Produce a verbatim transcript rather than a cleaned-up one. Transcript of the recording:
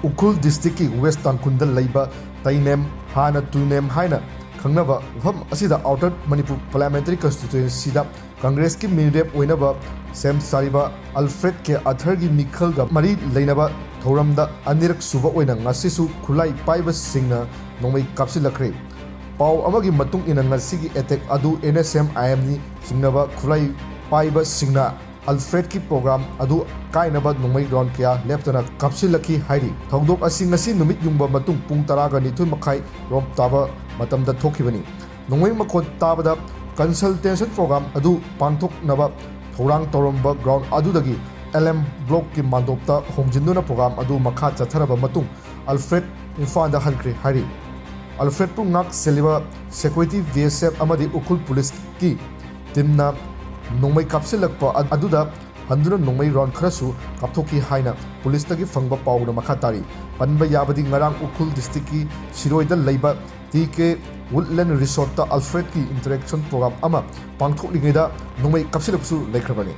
ꯎꯈ꯭ꯔꯨꯜ ꯗꯤꯁꯇ꯭ꯔꯤꯛꯀꯤ ꯋꯦꯁ ꯇꯥꯡꯈꯨꯜꯗ ꯂꯩꯕ ꯇꯩꯅꯦꯝ, ꯍꯥꯟꯅ ꯇꯨꯅꯦꯝ ꯍꯥꯏꯅ ꯈꯪꯅꯕ ꯃꯐꯝ ꯑꯁꯤꯗ ꯑꯥꯎꯇꯔ ꯃꯅꯤꯄꯨꯔ ꯄꯥꯔꯂꯤꯌꯥꯃꯦꯟꯇꯔꯤ ꯀꯟꯁꯇꯤꯇ꯭ꯋꯦꯟꯁꯤꯗ ꯀꯪꯒ꯭ꯔꯦꯁꯀꯤ ꯃꯤꯔꯦꯞ ꯑꯣꯏꯅꯕ ꯁꯦꯝ ꯁꯥꯔꯤꯕ ꯑꯜꯐ꯭ꯔꯦꯗ ꯀꯦ ꯑꯥꯊꯔꯒꯤ ꯃꯤꯈꯜꯒ ꯃꯔꯤ ꯂꯩꯅꯕ ꯊꯧꯔꯝꯗ ꯑꯅꯤꯔꯛ ꯁꯨꯕ ꯑꯣꯏꯅ ꯉꯁꯤꯁꯨ ꯈꯨꯠꯂꯥꯏ ꯄꯥꯏꯕꯁꯤꯡꯅ ꯅꯣꯡꯃꯩ ꯀꯥꯞꯁꯤꯜꯂꯛꯈ꯭ꯔꯦ꯫ ꯄꯥꯎ ꯑꯃꯒꯤ ꯃꯇꯨꯡ ꯏꯟꯅ ꯉꯁꯤꯒꯤ ꯑꯦꯇꯦꯛ ꯑꯗꯨ ꯑꯦꯟ ꯑꯦꯁ ꯑꯦꯝ ꯑꯥꯏ ꯑꯦꯝꯅꯤ ꯆꯤꯡꯅꯕ ꯈꯨꯠꯂꯥꯏ ꯄꯥꯏꯕꯁꯤꯡꯅ ꯑꯜꯐ꯭ꯔꯦꯗꯀꯤ ꯄ꯭ꯔꯣꯒ꯭ꯔꯥꯝ ꯑꯗꯨ ꯀꯥꯏꯅꯕ ꯅꯣꯡꯃꯩ ꯔꯥꯎꯟ ꯀꯌꯥ ꯂꯦꯞꯇꯅ ꯀꯥꯞꯁꯤꯜꯂꯛꯈꯤ ꯍꯥꯏꯔꯤ꯫ ꯊꯧꯗꯣꯛ ꯑꯁꯤ ꯉꯁꯤ ꯅꯨꯃꯤꯠ ꯌꯨꯡꯕ ꯃꯇꯨꯡ ꯄꯨꯡ ꯇꯔꯥꯒ ꯅꯤꯊꯣꯏ ꯃꯈꯥꯏ ꯔꯣꯝ ꯇꯥꯕ ꯃꯇꯝꯗ ꯊꯣꯛꯈꯤꯕꯅꯤ꯫ ꯅꯣꯡꯃꯩ ꯃꯈꯣꯟ ꯇꯥꯕꯗ ꯀꯟꯁꯜꯇꯦꯁꯟ ꯄ꯭ꯔꯣꯒ꯭ꯔꯥꯝ ꯑꯗꯨ ꯄꯥꯡꯊꯣꯛꯅꯕ ꯊꯧꯔꯥꯡ ꯇꯧꯔꯝꯕ ꯒ꯭ꯔꯥꯎꯟ ꯑꯗꯨꯗꯒꯤ ꯑꯦꯜ ꯑꯦꯝ ꯕ꯭ꯂꯣꯛꯀꯤ ꯃꯥꯟꯗꯣꯞꯇ ꯍꯣꯡꯖꯤꯟꯗꯨꯅ ꯄ꯭ꯔꯣꯒ꯭ꯔꯥꯝ ꯑꯗꯨ ꯃꯈꯥ ꯆꯠꯊꯔꯕ ꯃꯇꯨꯡ ꯑꯜꯐ꯭ꯔꯦꯗ ꯏꯝꯐꯥꯜꯗ ꯍꯟꯈ꯭ꯔꯦ ꯍꯥꯏꯔꯤ꯫ ꯑꯜꯐ꯭ꯔꯦꯗꯄꯨ ꯉꯥꯛ ꯁꯦꯜꯂꯤꯕ ꯁꯦꯀ꯭ꯌꯨꯔꯤꯇꯤ, ꯕꯤ ꯑꯦꯁ ꯑꯦꯐ ꯑꯃꯗꯤ ꯎꯈ꯭ꯔꯨꯜ ꯄꯨꯂꯤꯁꯀꯤ ꯇꯤꯝꯅ ꯅꯣꯡꯃꯩ ꯀꯥꯞꯁꯤꯜꯂꯛꯄ ꯑꯗꯨꯗ ꯍꯟꯗꯨꯅ ꯅꯣꯡꯃꯩ ꯔꯥꯎꯟ ꯈꯔꯁꯨ ꯀꯥꯞꯊꯣꯛꯈꯤ ꯍꯥꯏꯅ ꯄꯨꯂꯤꯁꯇꯒꯤ ꯐꯪꯕ ꯄꯥꯎꯅ ꯃꯈꯥ ꯇꯥꯔꯤ꯫ ꯄꯟꯕ ꯌꯥꯕꯗꯤ ꯉꯔꯥꯡ ꯎꯈ꯭ꯔꯨꯜ ꯗꯤꯁꯇ꯭ꯔꯤꯛꯀꯤ ꯁꯤꯔꯣꯏꯗ ꯂꯩꯕ ꯇꯤ ꯀꯦ ꯋꯨꯗꯂꯦꯟ ꯔꯤꯁꯣꯔꯠꯇ ꯑꯜꯐ꯭ꯔꯦꯗꯀꯤ ꯏꯟꯇꯔꯦꯛꯁꯟ ꯄ꯭ꯔꯣꯒ꯭ꯔꯥꯝ ꯑꯃ ꯄꯥꯡꯊꯣꯛꯂꯤꯉꯩꯗ ꯅꯣꯡꯃꯩ ꯀꯥꯞꯁꯤꯜꯂꯛꯄꯁꯨ ꯂꯩꯈ꯭ꯔꯕꯅꯤ꯫